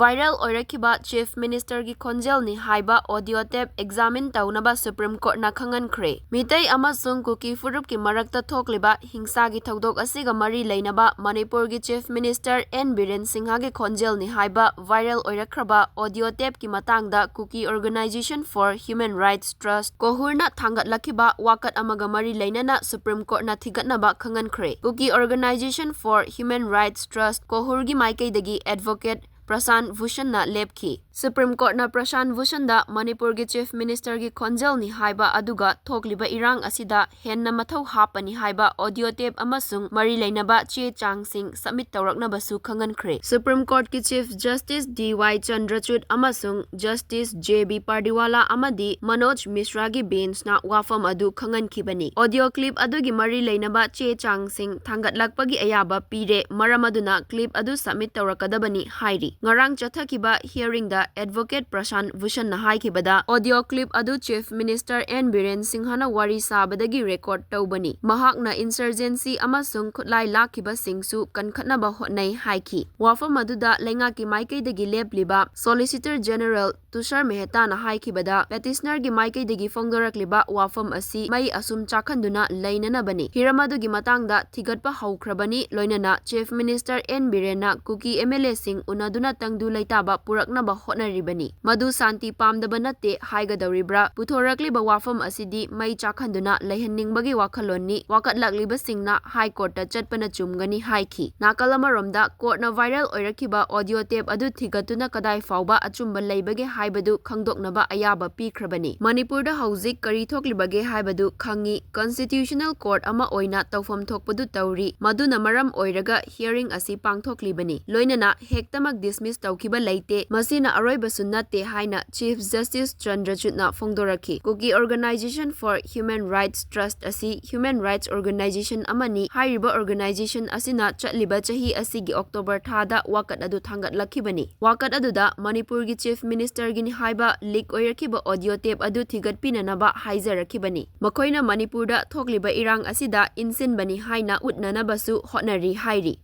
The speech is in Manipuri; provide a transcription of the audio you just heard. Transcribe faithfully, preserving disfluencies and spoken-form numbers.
Viral ꯑꯣꯏꯔꯛꯈꯤꯕ Chief Ministerꯒꯤ ꯈꯣꯟꯖꯦꯜꯅꯤ ꯍꯥꯏꯕ audio tape examine ꯇꯧꯅꯕ Supreme Courtꯅ ꯈꯪꯍꯟꯈ꯭ꯔꯦ꯫ ꯃꯤꯇꯩ ꯑꯃꯁꯨꯡ ꯀꯨꯀꯤ ꯐꯨꯔꯨꯞꯀꯤ ꯃꯔꯛꯇ ꯊꯣꯛꯂꯤꯕ ꯍꯤꯡꯁꯥꯒꯤ ꯊꯧꯗꯣꯛ ꯑꯁꯤꯒ ꯃꯔꯤ ꯂꯩꯅꯕ ꯃꯅꯤꯄꯨꯔꯒꯤ Chief Minister N ꯕꯤꯔꯦꯟ ꯁꯤꯡꯍꯒꯤ ꯈꯣꯟꯖꯦꯜꯅꯤ ꯍꯥꯏꯕ viral ꯑꯣꯏꯔꯛꯈ꯭ꯔꯕ audio tapeꯀꯤ ꯃꯇꯥꯡꯗ Kuki Organisation for Human Rights Trust, ꯀꯣꯍꯨꯔꯅ ꯊꯥꯡꯒꯠꯂꯛꯈꯤꯕ ꯋꯥꯀꯠ ꯑꯃꯒ ꯃꯔꯤ ꯂꯩꯅꯅ Supreme Courtꯅ ꯊꯤꯒꯠꯅꯕ ꯈꯪꯍꯟꯈ꯭ꯔꯦ꯫ Kuki Organisation for Human Rights Trust, ꯀꯣꯍꯨꯔꯒꯤ ꯃꯥꯏꯀꯩꯗꯒꯤ advocate ꯄ꯭ꯔꯁꯥꯟ ꯚꯨꯁꯟꯅ ꯂꯦꯞꯈꯤ꯫ Supreme Courtꯅ ꯄ꯭ꯔꯁꯥꯟ ꯚꯨꯁꯟꯗ ꯃꯅꯤꯄꯨꯔꯒꯤ Chief Ministerꯒꯤ ꯈꯣꯟꯖꯦꯜꯅꯤ ꯍꯥꯏꯕ ꯑꯗꯨꯒ ꯊꯣꯛꯂꯤꯕ ꯏꯔꯥꯡ ꯑꯁꯤꯗ ꯍꯦꯟꯅ ꯃꯊꯧ ꯍꯥꯞꯄꯅꯤ ꯍꯥꯏꯕ audio tape ꯑꯃꯁꯨꯡ ꯃꯔꯤ ꯂꯩꯅꯕ ꯆꯦ ꯆꯥꯡꯁꯤꯡ submit ꯇꯧꯔꯛꯅꯕꯁꯨ ꯈꯪꯍꯟꯈ꯭ꯔꯦ꯫ Supreme Courtꯀꯤ Chief Justice ꯗꯤ ꯋꯥꯏ ꯆꯟꯗ꯭ꯔꯆꯨꯗ ꯑꯃꯁꯨꯡ Justice ꯖꯦ ꯕꯤ ꯄꯥꯔꯗꯤꯋꯥꯂꯥ ꯑꯃꯗꯤ ꯃꯅꯣꯖ ꯃꯤꯁ꯭ꯔꯥꯒꯤ benchꯅ ꯋꯥꯐꯝ ꯑꯗꯨ ꯈꯪꯍꯟꯈꯤꯕꯅꯤ꯫ Audio clip ꯑꯗꯨꯒꯤ ꯃꯔꯤ ꯂꯩꯅꯕ ꯆꯦ ꯆꯥꯡꯁꯤꯡ ꯊꯥꯡꯒꯠꯂꯛꯄꯒꯤ ꯑꯌꯥꯕ ꯄꯤꯔꯦ, ꯃꯔꯝ ꯑꯗꯨꯅ clip ꯑꯗꯨ submit ꯇꯧꯔꯛꯀꯗꯕꯅꯤ ꯍꯥꯏꯔꯤ꯫ ꯉꯔꯥꯡ ꯆꯠꯊꯈꯤꯕ hearingꯗ advocate ꯄ꯭ꯔꯁꯥꯟ ꯚꯨꯁꯟꯅ ꯍꯥꯏꯈꯤꯕꯗ, audio clip ꯑꯗꯨ Chief Minister N ꯕꯤꯔꯦꯟ ꯁꯤꯡꯍꯅ ꯋꯥꯔꯤ ꯁꯥꯕꯗꯒꯤ record ꯇꯧꯕꯅꯤ꯫ ꯃꯍꯥꯛꯅ insurgency ꯑꯃꯁꯨꯡ ꯈꯨꯠꯂꯥꯏ ꯂꯥꯛꯈꯤꯕꯁꯤꯡꯁꯨ ꯀꯟꯈꯠꯅꯕ ꯍꯣꯠꯅꯩ ꯍꯥꯏꯈꯤ꯫ ꯋꯥꯐꯝ ꯑꯗꯨꯗ ꯂꯩꯉꯥꯛꯀꯤ ꯃꯥꯏꯀꯩꯗꯒꯤ ꯂꯦꯞꯂꯤꯕ Solicitor General ꯇꯨꯁꯥꯔ ꯃꯦꯍꯇꯥꯅ ꯍꯥꯏꯈꯤꯕꯗ, petitionerꯒꯤ ꯃꯥꯏꯀꯩꯗꯒꯤ ꯐꯣꯡꯗꯣꯔꯛꯂꯤꯕ ꯋꯥꯐꯝ ꯑꯁꯤ ꯃꯩ ꯑꯁꯨꯝ ꯆꯥꯛꯍꯟꯗꯨꯅ ꯂꯩꯅꯅꯕꯅꯤ꯫ ꯍꯤꯔꯝ ꯑꯗꯨꯒꯤ ꯃꯇꯥꯡꯗ ꯊꯤꯒꯠꯄ ꯍꯧꯈ꯭ꯔꯕꯅꯤ, ꯂꯣꯏꯅꯅ Chief Minister N ꯕꯤꯔꯦꯟꯅ ꯀꯨꯀꯤ MLAꯁꯤꯡ ꯎꯅꯗꯨꯅ ꯇꯪꯗꯨ ꯂꯩꯇꯥꯕ ꯄꯨꯔꯛꯅꯕ ꯍꯣꯠꯅꯔꯤꯕꯅꯤ꯫ ꯃꯗꯨ ꯁꯥꯟꯇꯤ ꯄꯥꯝꯗꯕ ꯅꯠꯇꯦ ꯍꯥꯏꯒꯗꯧꯔꯤꯕ꯭ꯔꯥ? ꯄꯨꯊꯣꯔꯛꯂꯤꯕ ꯋꯥꯐꯝ ꯑꯁꯤꯗꯤ ꯃꯩ ꯆꯥꯛꯍꯟꯗꯨꯅ ꯂꯩꯍꯟꯅꯤꯡꯕꯒꯤ ꯋꯥꯈꯜꯂꯣꯟꯅꯤ꯫ ꯋꯥꯀꯠꯂꯛꯂꯤꯕꯁꯤꯡꯅ High Courtꯇ ꯆꯠꯄꯅ ꯆꯨꯝꯒꯅꯤ ꯍꯥꯏꯈꯤ꯫ ꯅꯥꯀꯜ ꯑꯃꯔꯣꯝꯗ, courtꯅ viral ꯑꯣꯏꯔꯛꯈꯤꯕ audio tape ꯑꯗꯨ ꯊꯤꯒꯠꯇꯨꯅ ꯀꯗꯥꯏ ꯐꯥꯎꯕ ꯑꯆꯨꯝꯕ ꯂꯩꯕꯒꯦ ꯍꯥꯏꯕꯗꯨ ꯈꯪꯗꯣꯛꯅꯕ ꯑꯌꯥꯕ ꯄꯤꯈ꯭ꯔꯕꯅꯤ꯫ ꯃꯅꯤꯄꯨꯔꯗ ꯍꯧꯖꯤꯛ ꯀꯔꯤ ꯊꯣꯛꯂꯤꯕꯒꯦ ꯍꯥꯏꯕꯗꯨ ꯈꯪꯉꯤ꯫ Constitutional Court ꯑꯃ ꯑꯣꯏꯅ ꯇꯧꯐꯝ ꯊꯣꯛꯄꯗꯨ ꯇꯧꯔꯤ꯫ ꯃꯗꯨꯅ ꯃꯔꯝ ꯑꯣꯏꯔꯒ hearing ꯑꯁꯤ ꯄꯥꯡꯊꯣꯛꯂꯤꯕꯅꯤ꯫ ꯂꯣꯏꯅꯅ ꯍꯦꯛꯇꯃꯛ dismiss ꯇꯧꯈꯤꯕ ꯂꯩꯇꯦ꯫ ꯃꯁꯤꯅ ꯑꯔꯣꯏꯕꯁꯨ ꯅꯠꯇꯦ ꯍꯥꯏꯅ Chief Justice ꯆꯟꯗ꯭ꯔꯆꯨꯗꯅ ꯐꯣꯡꯗꯣꯔꯛꯈꯤ꯫ Kuki Organisation for Human Rights Trust ꯑꯁꯤ human rights organisation ꯑꯃꯅꯤ꯫ ꯍꯥꯏꯔꯤꯕ organisation ꯑꯁꯤꯅ ꯆꯠꯂꯤꯕ ꯆꯍꯤ ꯑꯁꯤꯒꯤ October ꯊꯥꯗ ꯋꯥꯀꯠ ꯑꯗꯨ ꯊꯥꯡꯒꯠꯂꯛꯈꯤꯕꯅꯤ꯫ ꯋꯥꯀꯠ ꯑꯗꯨꯗ ꯃꯅꯤꯄꯨꯔꯒꯤ Chief Ministerꯒꯤꯅꯤ ꯍꯥꯏꯕ leak ꯑꯣꯏꯔꯛꯈꯤꯕ audio tape ꯑꯗꯨ ꯊꯤꯒꯠꯄꯤꯅꯅꯕ ꯍꯥꯏꯖꯔꯛꯈꯤꯕꯅꯤ꯫ ꯃꯈꯣꯏꯅ ꯃꯅꯤꯄꯨꯔꯗ ꯊꯣꯛꯂꯤꯕ ꯏꯔꯥꯡ ꯑꯁꯤꯗ ꯏꯟꯁꯤꯟꯕꯅꯤ ꯍꯥꯏꯅ ꯎꯠꯅꯅꯕꯁꯨ ꯍꯣꯠꯅꯔꯤ ꯍꯥꯏꯔꯤ꯫